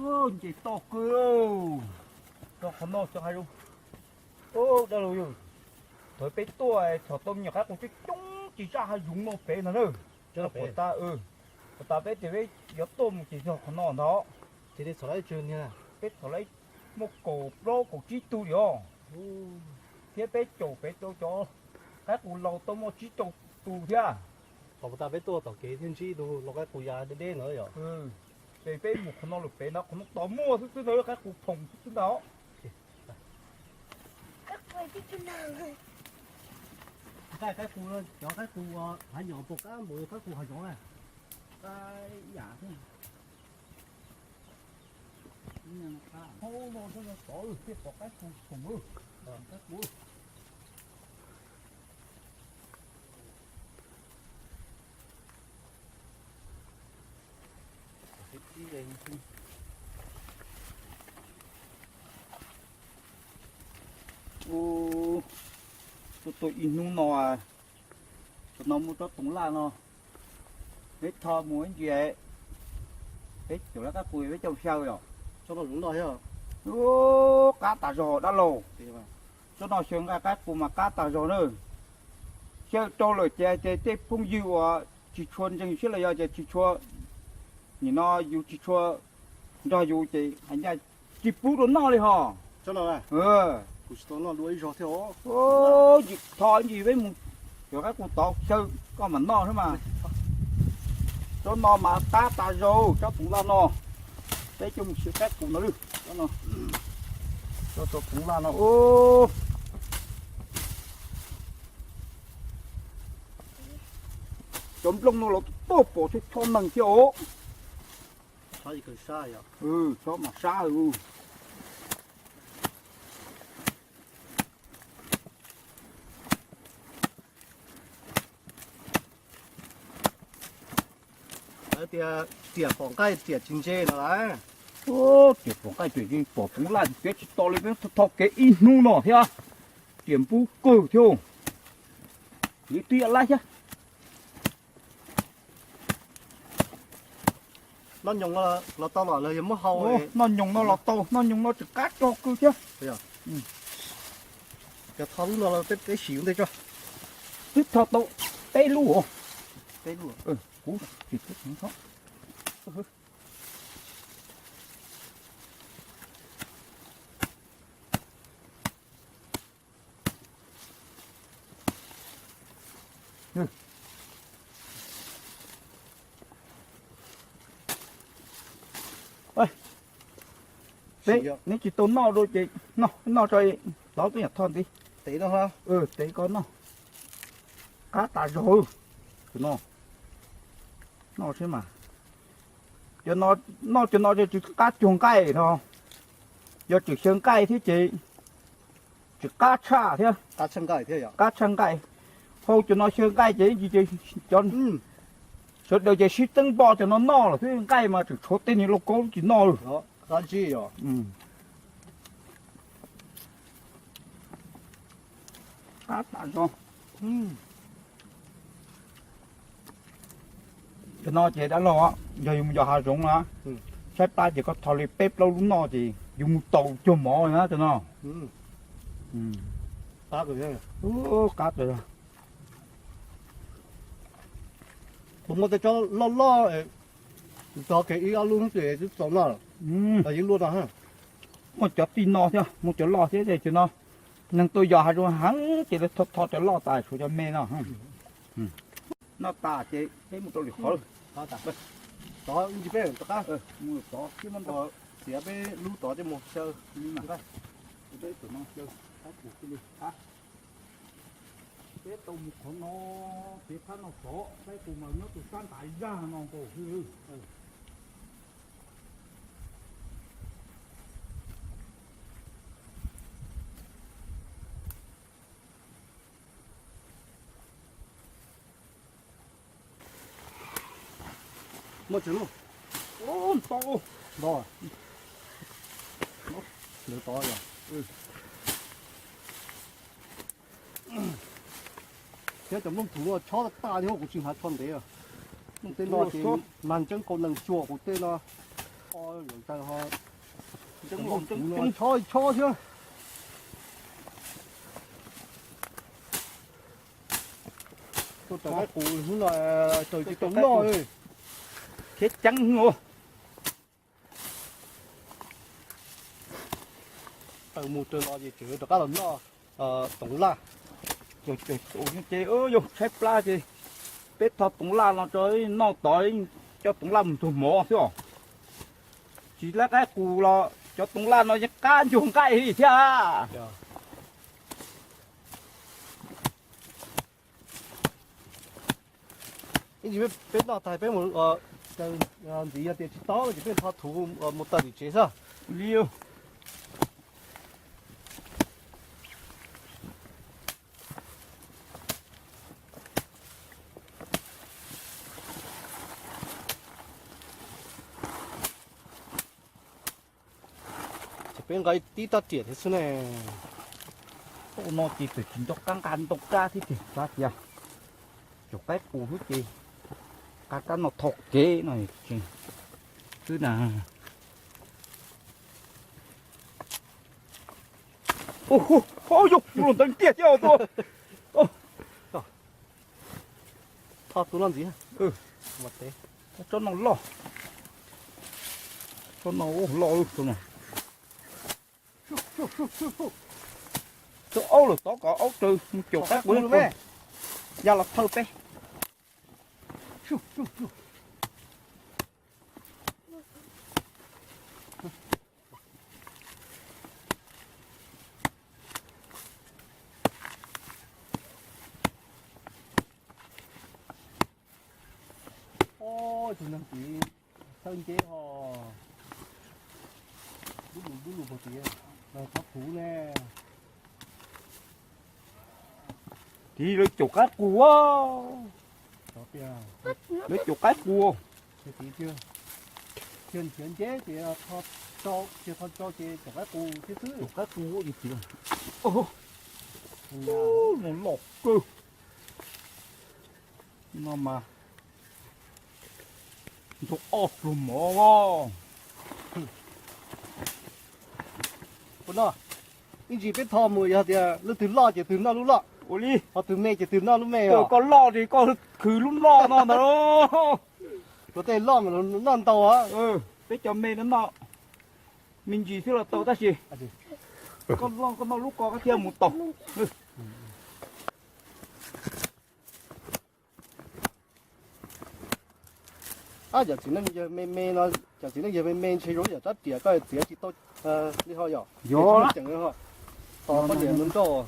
Nce toj kawg, toj qhov no cov hav zoov. Dab laug yawg, thaum peb tuaj txhom tau me nyuam qaib qus coob coob tsis zaj hav zoov no pem ntag na. Puas tas, puas tas peb tias peb yuav tuaj mus ces yog qhov no ntag. Peb txhom lawv muaj kaum plaub kaum tsib tug li os, thiab peb caum pem rau cov qaib qus laus tau muaj tsib rau tus thiab. Thaum puas tas peb tuaj tom kev thiaj ntsib tus lau qaib qus ya deb deb ntawd yom. Ces peb mus qhov no lawm pem ntag, qhov no tos muaj xwb xwb ntag, qaib qus phoom xwb xwb ntag. Qaib qus, cov qaib qus hav nyom puas qab npaum qaib qus hav zoov na? Qab ib yam xwb. Hauv no tod thiaj pom qaib qus phoom, qaib qus. Ub, tuaj tuaj ib hnub no, tam no muaj tsob toov laj no, peb tho mus ib ntsis, peb caum lawv qaib qus peb coj xyaw os. Ub, qab tas zog dab laug. Tsob no xyaw nqaij qaib qus mas qab tas zog na. Xyaw rau lawm ces, ces tej phooj ywg uas tsis tshua ntseeg siab los yog ces tsis tshua, nim no yus tsis tshua nrog yus ces hais ncaj tsis pub rau noj li hos. Tsis tho ntsis peb mus caum qaib qus tod xyaw koj mam noj thiab mas. Tsob no mas qab tas zog, tsob toov laj no. Peb coj mus siav qaib qus no lawm. Tsob toov laj no, cov nplooj no los tuaj pom txhua txhua neeg thiab os. Tsob mas sab. Lawv tias riam pom nqaij riam tsis ntse no lawm. Riam pom nqaij riam tsis, pom toov laj piav tsis tau li, peb tho kev ib hnub no thiab riam npub kawg thiab. Li twb yam lab thiab. Noj nyoos los tau los yog muab hau? Noj nyoos no los tau, noj nyoos no tseem qab tso kawg thiab. Cov tho lub no peb siv ua ntej tso. Twb tho tau peb lub. Peb lub. Kuv tsis tau tho. Peb neb tsis tau noj dua ces noj, noj tso, tov tuaj yam tho nti. Tev koj noj. Qab tas zog. Noj seb mas. Noj cov no ces tsis qab cuag nqaij no. Yog tseem xyaw nqaij thiab ces tsis qab tshaj thiab. Qab tshaj nqaij. Hau cov no xyaw nqaij ces cov sawv daws ces sib teeb npo cov no noj lawm xwb, nqaij mas tseem tshuav tej niag lauj kaub tsis noj li. Qab tas zog. Cov no ces dab laug, yog yus mus yos hav zoov na, tshaib plab ces koj tho li peb plaub lub noj ces yus mus tau cuag mov na cov no. Qab tas zog. Kuv muaj tej tsob loj loj, tov kev ib ob lub ces twb txaus noj. Yeej luaj no. Muaj cov tij no thiab, muaj cov loj thiab ces cov no neeg tuaj yos hav zoov heev ces lawv tho tho cov loj tas tshuav cov me no. Noj tas ces peb mus rau lwm qhov. Tov ib ntsis peb rov qab mus tov thiab, muab tov txiav peb lub tod coj mus xyaw. Peb tus no xyaw qab pum thiaj li qab. Peb tau mus qhov no, peb phab no tov, peb tus mas nyob tus sab ntav zaj no nkaus xwb. Muaj tsev loj. Ntau. Ntau. Lawv tod yog. Thiab cov nplooj thuv no chob tag thiab, kuv tsis hnav tsho ntev. Nplooj teb no ces mag ntseeb qau nees xyuas, kuv tej no Tseeb, tseeb, tseeb. Tsho, tsho thiab. Tuaj raws qaib qus hnub no raws tsis tau noj. Khiav ceev os. Taw mus taw los ces tseem rov qab los noj toov laj. Ces yog tshaib plab ces peb tho toov laj no tso noj tod, coj toov laj mus ntxuag mov xwb os. Tsis laib qaib qus los cov toov laj no yeej qab ncug nqaij li thiab. Ib ntsis peb noj tag peb mus, ntxiv yog tias tsis tau ces peb tho thuv mus taw tim tsev xwb li. Ces peb nqa tib rab riam thiab xwb ne. Tau no ces txawm tsis nco qab nqa ntau rab thiab tiag, xav tias caum qaib qus xwb ces nqa rab no tho kev no tseem xwb na. Yog tus los ntawd tiag thiab tus. Tho tus no ntxiv. Tsob no loj, tsob no loj no. Tsob aub lawm tod kom aub raws mus caum qaib qus, ya los thawj peb. Tus neeg tid thawj nceb ho, dub lug dub lug puag tid, thov thuv ne. Tid lawv caum qaib qus, lawv caum qaib qus. Nrhiav nceb ces tho tsau ces caum qaib qus thiab xwb. Caum qaib qus ib tiag. Mus loj kawg. No mas ntxuag ob pluag mov os. Ua no, ib ntsis peb tho mus yog tias leej twg loj ces twg noj lub loj, ua li, ho twg me ces twg noj lub me os. Koj loj ces koj khwv lub loj no ntag. Luag tej loj mas noj ntau. Peb cov me no noj me ntsis xwb los tau tab sis koj loj koj noj lub ko koj thiaj mus tau. Cov txiv neej yawg me me no, cov txiv neej yawg me me ntshe zoo yam rab riam koj txiav tsis tau li ho yom. Yog, tos poj niam mus nrauj.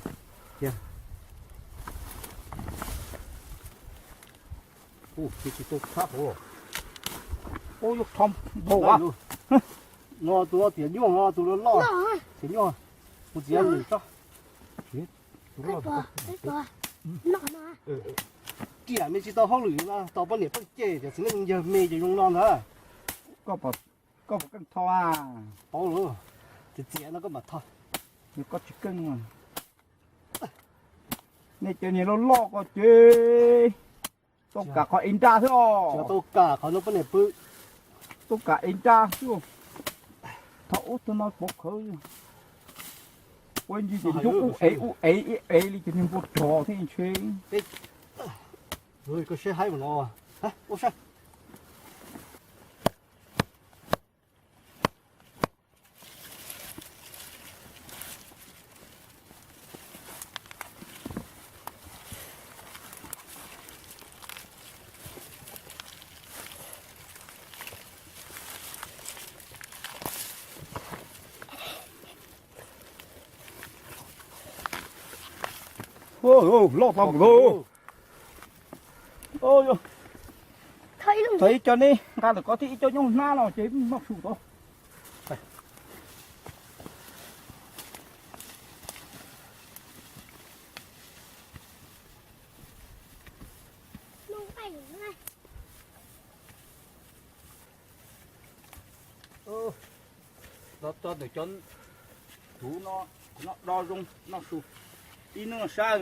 Tsis tau tshab hauv. Ub, yuav rho npaum. No tus tiav nyuaj, tus loj loj tiav nyuaj. Kuv txiav nws tso. Riam me tsis tau hauj lwm no tos poj niam pheej cem cov txiv neej yawg me ces zoo no ntag. Koj puas keej tho a? Paub lawm, txiav txiav no koj mam tho. Koj tsis keej. Nej cov niag loj loj ko ces tau kam qhov ev nra xwb os. Tau kam qhov no poj niam pw. Tau kam ev nra xwb. Thaum ub tug no pov khawv. Ua ntsis ces nrov ub ev ub ev ib ev li ces niag npua rog thiab ntshe. Koj saib haib mus no. Loj tau mus lauj. Tau ib co ne nqa ntawm ko thiab ib co nyob hnab no ces noj su tau. Los tso ntawm cov tuv no, kuv no do zoo noj su. Ib hnub sab,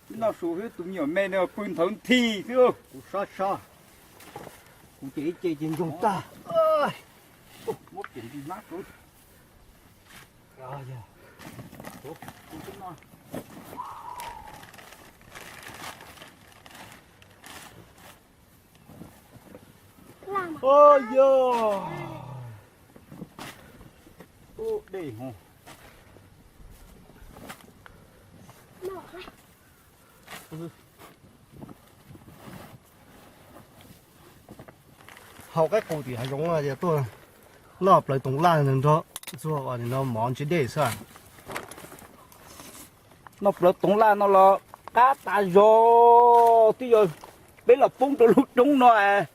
ib noj su xwb tus me nyuam me no pw nthawv nthi xwb. Kuv sab sab, kuv ces ib ce ces ntsoog tag. Oj yog, ub, dej hov. Haus qaib qus tim hav zoov no ces tuaj noj plawv toov laj nrog ntxuag no mov ntsib dej xwb. Noj plawv toov laj no los qab tas zog, twb yog peb los poob rau lub roob no es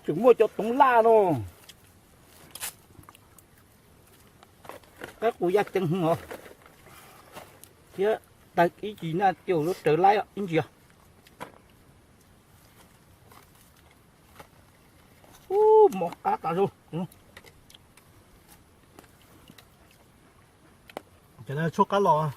tseem muaj cov toov laj no. Qaib qus yaj ceev heev os, thiab tag ib ntsis na ces lub raws laib ib ntsis. Ub, mov qab tas zog. Cov no tshuab qab los.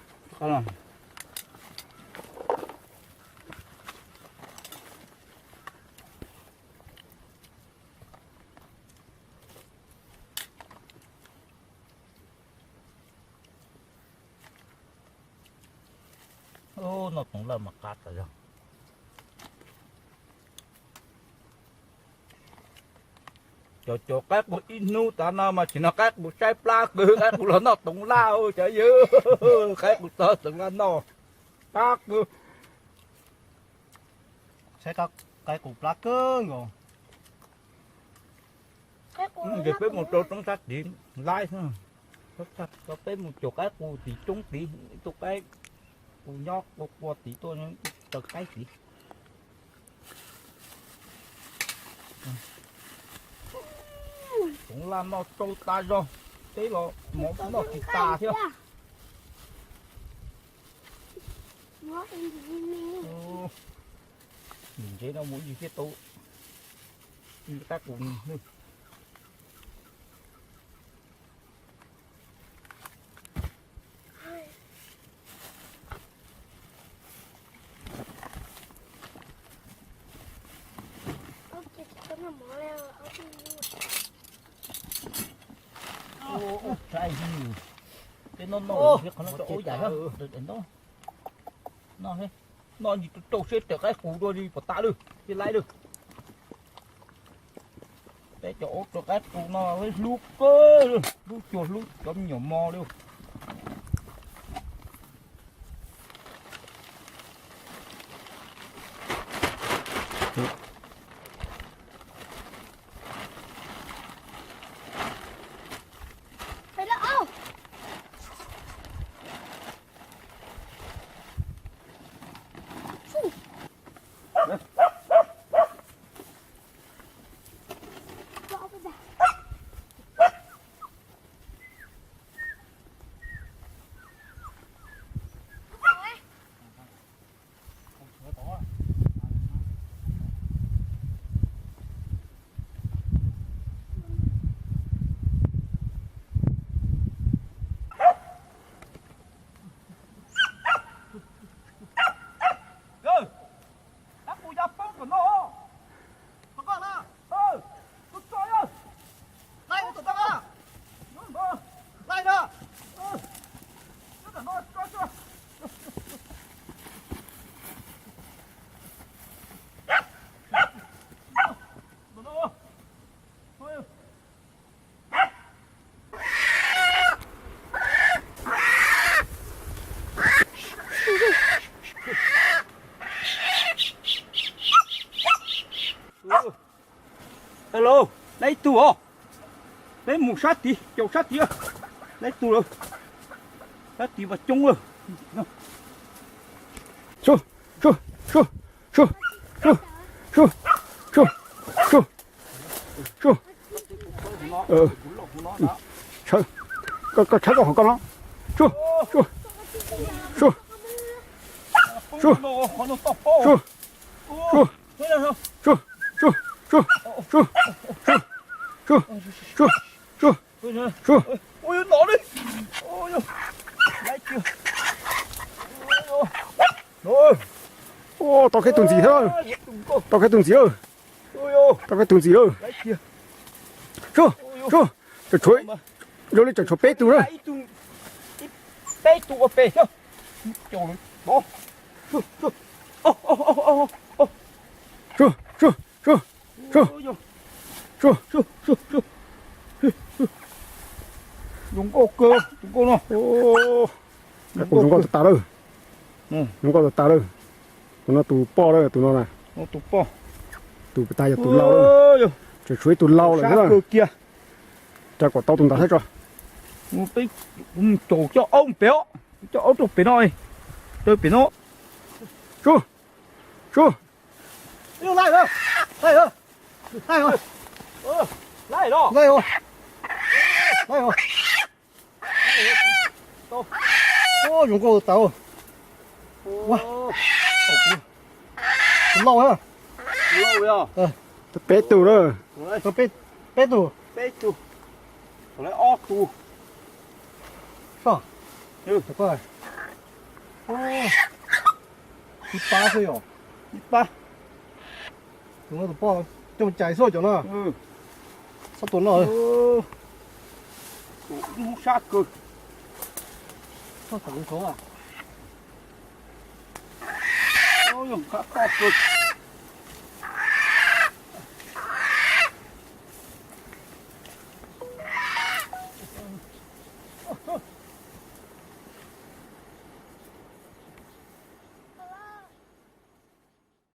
Noj toov laj mas qab tas zog. Cov cov qaib qus ib hnub tas no mas tsis noj qaib qus saib plab kawg, qaib qus los noj toov laj cov yawg, qaib qus txog toov laj noj qab kawg. Saib qaib qus plab kawg nkaus. Ces peb mus rau roob sab tid laib xwb. Peb mus caum qaib qus tim roob tid, ib tug qaib qus nyob qua qua tid tuaj, taws qaib tid. Toov laj noj tsau tas zog, teb los mov noj tsis tas thiab. Ntses no mus ib thiab tau, qaib qus. Peb noj noj qhov no rau ub yam no, noj ntsis rau seb raws qaib qus dua li puas tas lawm thiaj laib lawm. Peb cov ub raws qaib qus no hlub kawg, hlub cuag hlub cov me nyuam mos li. Hello, nab ib tug os. Peb mus sab tid, caum sab tid. Nab ib tug lawm. Sab tid mas coob lawm. Sub, sub, sub, sub, sub, sub, sub, sub. Koj, koj tshawb koj hauv koj no. Sub, sub, sub, sub, sub, sub, sub, sub, sub, sub, sub, sub, sub, sub, sub. Ua, tau kiag tus ntxiv thiab. Tau kiag tus ntxiv. Tau kiag tus ntxiv. Sub, sub. Tseem tshuav, zoo li tseem tshuav peb tug na. Peb tug ua pem. Sub, sub, sub, sub, sub. Zoo nkauj kawg tus nkauj no. Zoo nkauj tas tas lawm. Zoo nkauj tas tas lawm. Tus no tus poj lawm tus no na. Tus poj. Tus tag yog tus lau lawm. Tseem tshuav ib tug lau lawm thiab na. Kiag. Rau kom tau tus ntawd thiab tso. Peb caum coj aub pem os, coj aub rau pem no, rau pem no. Sub, sub. Laij, laij, laij, laij, laij, zoo nkauj tas. Lau, lau, peb tug na. Peb tug, ob tug. Ib pab xwb yom. Ib pab. Tus no tus poj coj cais xwb cov no. Txhob tua no. Tus lub sab kawg. Txhob xav tus tod. Yog khab toj kawg.